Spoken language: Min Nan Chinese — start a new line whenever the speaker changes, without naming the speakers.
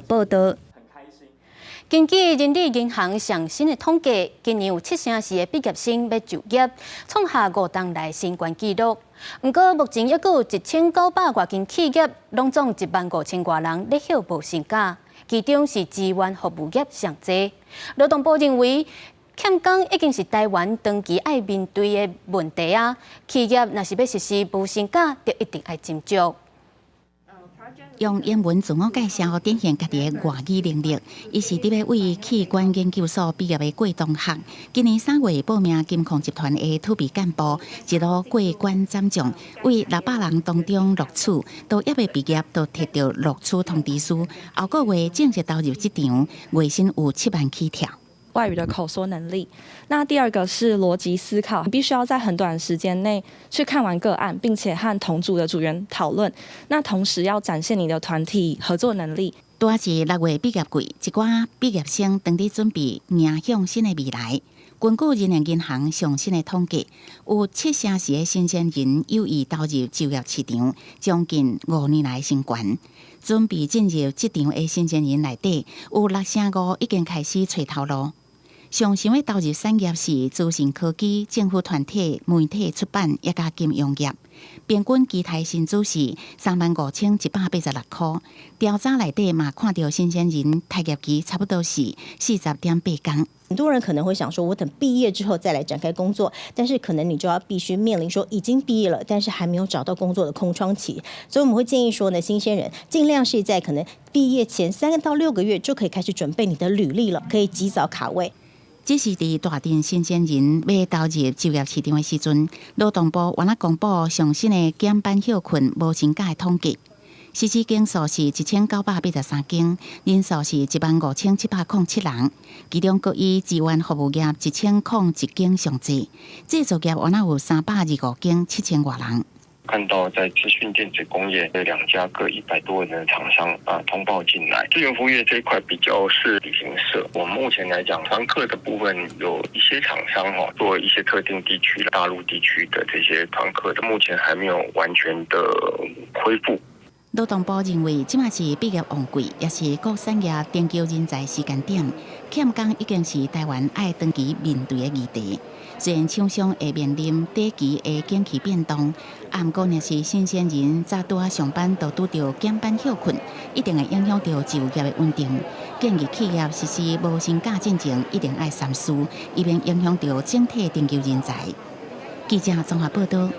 報道。
根據人力銀行上新的統計，今年有七成四的畢業生欲就業，創下五冬來新懸紀錄。毋過目前猶閣有1900外間企業，攏總1萬5000外人咧休無薪假，其中是資源服務業上濟。勞動部認為，欠工已經是台灣長期愛面對的問題啊！企業若是欲實施無薪假，就一定愛斟酌。
用英文自我介紹，展現家己的外語能力。伊是佇咧為企管研究所畢業的郭同學。今年3月報名金控集團的儲備幹部，一路過關斬將，為600人當中錄取，都猶未畢業，就提著錄取通知書。後個月正式投入職場，月薪有7萬起跳。
外語的口說能力，那第二個是邏輯思考，必須要在很短時間內去看完個案，並且和同組的組員討論。那同時要展現你的團體合作能力。
拄仔是6月畢業季，一寡畢業生當佇準備迎向新的未來。根據人力銀行上新的統計，有七成四的新鮮人有意投入就業市場，將近5年來新懸。準備進入職場的新鮮人內底，有六成五已經開始揣頭路。上想欲投入產業是資訊科技、政府團體、媒體出版，抑佮金融業。平均期待薪資是35,186箍。調查內底嘛看著新鮮人待業期差不多是40.8工。
很多人可能會想說，我等畢業之後再來展開工作，但是可能你就要必須面臨說已經畢業了，但是還沒有找到工作的空窗期。所以我們會建議說呢，新鮮人盡量是在可能畢業前3到6個月就可以開始準備你的履歷了，可以及早卡位。
只是佇大陣新鮮人欲投入就業市場的時陣，勞動部原來公布上新的減班歇睏無薪假的統計，實施間數是1983間，人數是15,707人，其中閣以資源服務業1001間上濟，製造業原來有325間7000外人。
看到在資訊電子工業的兩家各100多人的廠商啊通報進來，資源服務業這一塊比較是旅行社。我們目前來講，團客的部分有一些廠商哈做一些特定地區、大陸地區的這些團客，目前還沒有完全的恢復。
勞動部認為，這馬是畢業旺季，也是各產業徵求人才時間點，欠工已經是台灣愛長期面對的議題。雖然廠商會面臨短期的景氣變動，啊，毋過若是新鮮人早拄仔上班就拄著減班歇睏，一定會影響著就業的穩定。建議企業實施無薪假進前，一定愛三思，以免影響著整體徵求人才。記者綜合報道。